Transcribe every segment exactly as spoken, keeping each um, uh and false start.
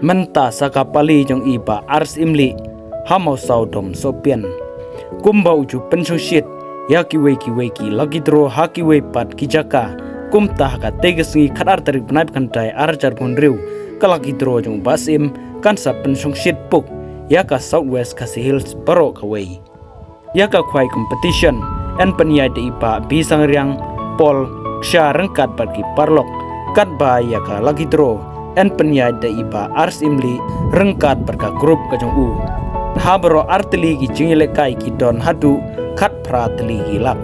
Mynta sa ka pali jong i Bah Ars Imli ha Mawsaw Dom Sohpian. Kumba u ju pynshongshit ïa kiwei kiwei ki lucky draw ha kiwei pat ki jaka, kumta ha katei ka sngi khatar tarik bnai ba kynthai ar hajar arphew hynriew, ka lucky draw jong u Bah Syiem kan sa pynshongshit puk ïa ka South West Khasi Hills baroh kawei. Ïa ka khwai competition yn pynïaid da i Bah Bisangriang Paul Ksha ryngkat bad ki paralok, katba ïa ka lucky draw yn pynïaid da i Bah Ars Imli ryngkat bad ka group ka jong u. Ha baroh ar tylli ki jingïalehkai ki don haduh khatphra tylli ki lak.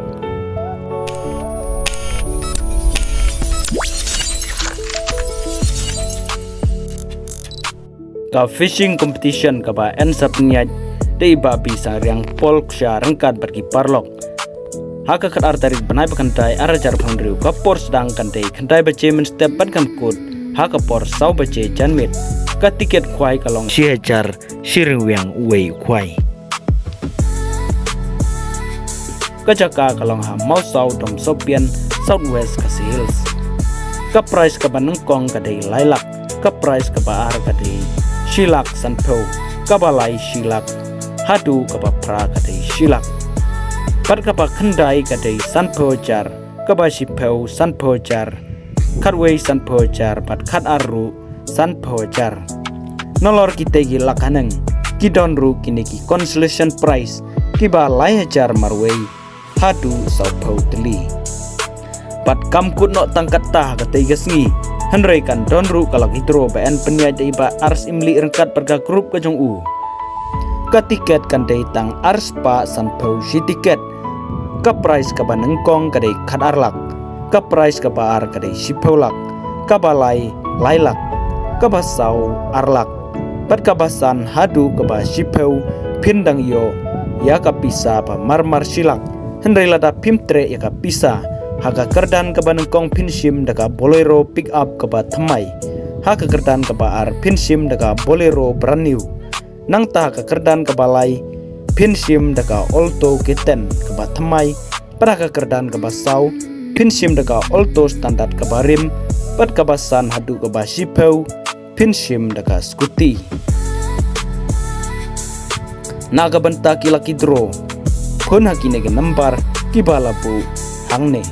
Ka fishing competition kaba yn sa pynïaid da i Bah Bisangriang Paul Ksha ryngkat bad ki paralok. Ha ka khatar tarik bnai ba kynthai ar hajar arphew hynriew, ka por sdang kan dei khyndai baje mynstep bad kan kut ha ka por saw baje janmiet. Ka tiket khwai ka long shi hajar shi ryngwiang uwei u khwai. Ka jaka ka long ha Mawsaw Dom Sohpian, South West Khasi Hills. Ka prize kaba nyngkong ka dei lai lak, ka prize kaba ar ka dei shi lak sanphew, kaba lai shi lak, haduh kaba phra ka dei shi lak. Bad kaba khyndai ka dei sanphew hajar, kaba shiphew sanphew hajar, khatwei sanphew hajar bad khatar ruh sanphew hajar. Nalor kitei ki lak haneng, ki don ruh kine ki consolation prize kiba lai hajar marwei haduh sawphew tylli. Bad kam kut noh tang katta ha katei ka sngi, hynrei kan don ruh ka lucky draw ba yn pynïaid da i Bah Ars Imli ryngkat bad ka group ka jong u. Ka tiket kan dei tang ar spah sanphew shi tiket. Ka prize kaba nyngkong ka dei khatar lak, ka prize kaba ar ka dei shiphew lak, kaba lai lai lak, kaba saw ar lak, bad kaba san haduh kaba shiphew phin dang ïoh ïa ka pisa ba marmar shi lak. Hynrei lada phim treh ïa ka pisa, ha ka kyrdan kaba nyngkong phin shim da ka Bolero pickup kaba thymmai, ha ka kyrdan kaba ar phin shim da ka Bolero brand new, nangta ha ka kyrdan kaba lai phin shim da ka Alto K ten kaba thymmai, bad ha ka kyrdan kaba saw phin shim da ka Alto standard kaba rim, bad kaba san haduh kaba shiphew phin shim da ka scooty. Na ka bynta ki lucky draw, phone ha kine ki nambar kiba la buh hangne.